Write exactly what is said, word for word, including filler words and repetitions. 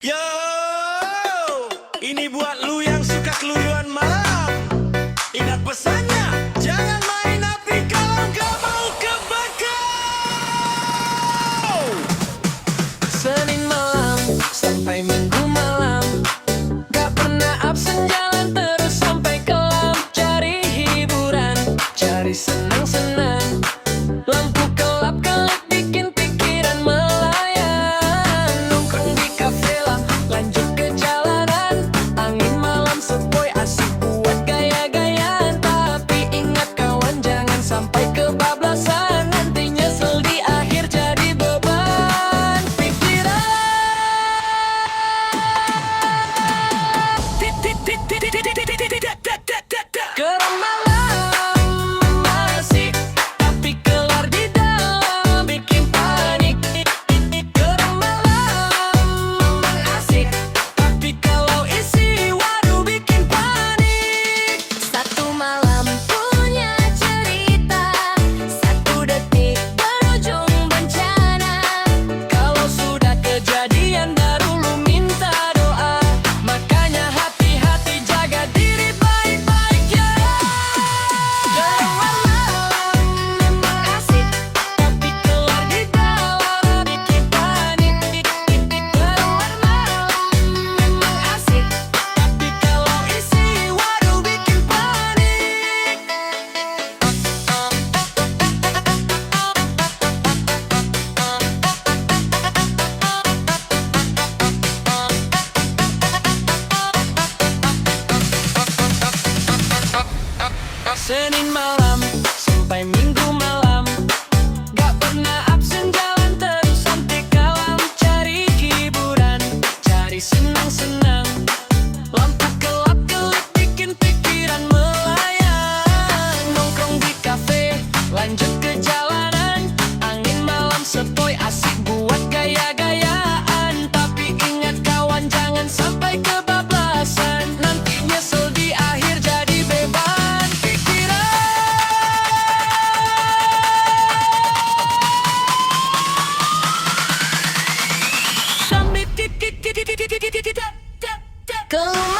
Yo, ini buat lu yang suka keluyuan malam. Ingat pesannya, jangan main api kalau nggak mau kebakar. Senin malam sampai Minggu malam, gak pernah absen, jalan terus sampai kelam. Cari hiburan, cari senang-senang. Lampu kelap-kelip bikin pikiran melayang. Nongkrong di kafe lah, lanjut ke jalanan. Angin malam sepoi asik buat gaya-gayaan. Tapi ingat kawan, jangan sampai kebablasan. Nanti nyesel di akhir jadi beban pikiran. Kerang malam memang asik, tapi kelar di dalam bikin panik. Kerang malam memang asik, tapi kalau isi, waduh, bikin panik. Satu malam punya cerita, satu detik berujung bencana. Kalau sudah kejadian, baru lu minta doa. Makanya hati-hati, jaga diri baik-baik, ya. Keluar malam memang asik, tapi keluar di dalam bikin panik. Keluar malam memang asik, tapi kalau isi, waduh, bikin panik. Senin malam sampai Minggu malam, gak pernah absen, jalan terus sampai kalam. Cari hiburan, cari senang-senang. Lampu kelap-kelip bikin pikiran melayang. Nongkrong di kafe, lanjut ke jalanan. Angin malam sepoi asik buat gaya-gayaan. Tapi ingat kawan, jangan sampai kebablasan. Nanti nyesel di akhir jadi beban pikiran. Keluar